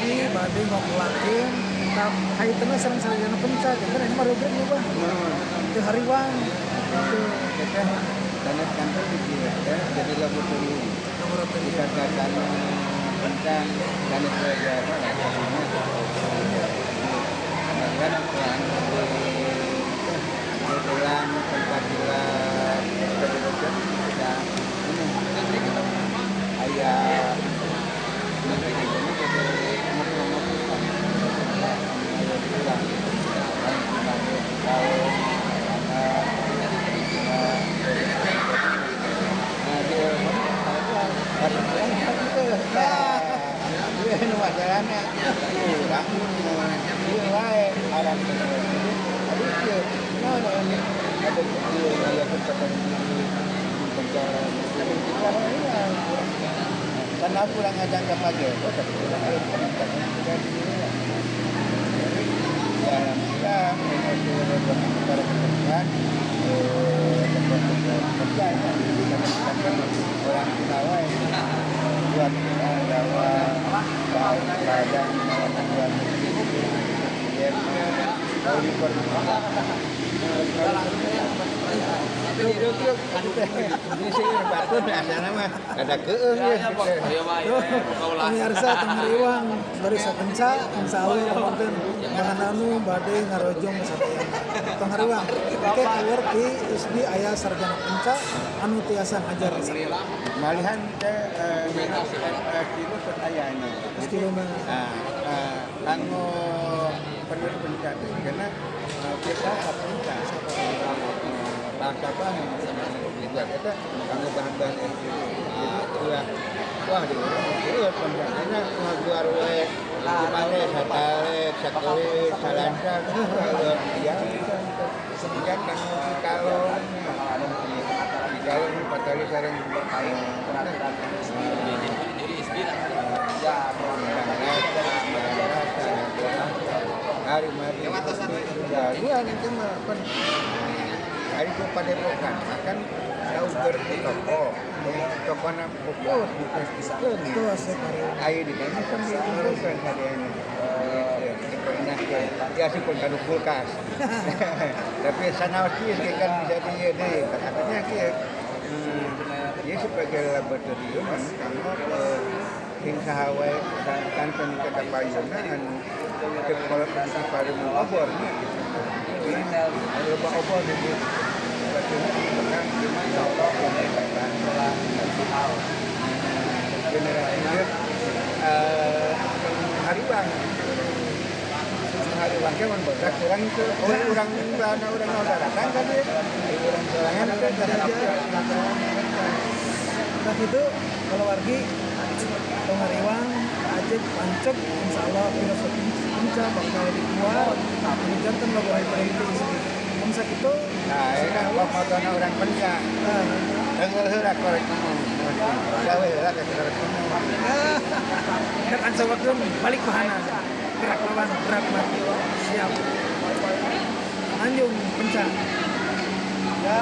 ISBI bade ngokolakeun kaitana sareng sarjana penca kan ini mah rubrik nya, Bah. Teu hariwang gitu. Kita sanes kantor di dieu teh jadi laboratorium. Laboratorium. Pusat penca sanes biasa lah. Kan kebetulan tempat silat ya ini aya ini jadi ngobrol-ngobrol kan aya kurang kalau nah dia dia nu masalahna urang ieu wae aran. Jadi aduh, ieu naon ini ada ieu aya tempat penjara karena kurang ngajak ke pagi, oh, tapi kurang ada peningkatan juga di sini lah. Jadi ya alhamdulillah ini secara keseluruhan tempat kerja ya karena orang Sunda wae buat Jawa, Padang, luar negeri ya. Oliver. Ini sih batur asalna mah ada keung ya. Pemirsa, tong hariwang, bari sakenca insya Allah wonten bahan anu bade ngarojong sadayana. Tong hariwang, engke keluar di ISBI aya sarjana penca anu tiasa ngajar di sakola. Malihan teh kilo teh ayana. Kilo mah. Nah, kanggo penerus penca teh karena kita penca bangsa bahan dibuat eta kanggo bahan-bahan itu. Jadi ulah wah di urang ieu pencana ngaguar we gimana satalek sakelit salancar ya kan kanggo kalong di kalong patali sareng hari mari jagoan itu mah kan hari itu padepokan akan sauger di toko toko na fokus Itu asli ayo di mana kan dikumpulkan sadayana ya sih pun kanu kulkas tapi sanaos kieu kan bisa di ieu deui artinya kieu ieu sebagai laboratorium anu kanggo sing saha wae kanten ka payuna anu teu kolot di pareum obor nya gitu. Anu loba obor di batuna di generasi hariwang hariwang ke mun bodak urang teu oh urang urang urang daratan kan ieu urang sorangan teh. Nah itu kalau wargi tong hariwang ajeg panceg, insya Allah filosofi penca bakal dikuat anu janten laboratorium ISBI. Mun sakitu. Nah, ini kan motona urang penca. Nah, Tenggel heula korek ngomong. Gawe heula ke korek ngomong. Gerak ansawakeun balik bahana. Gerak lawan, gerak mati. Siap. Anjung penca. Ya.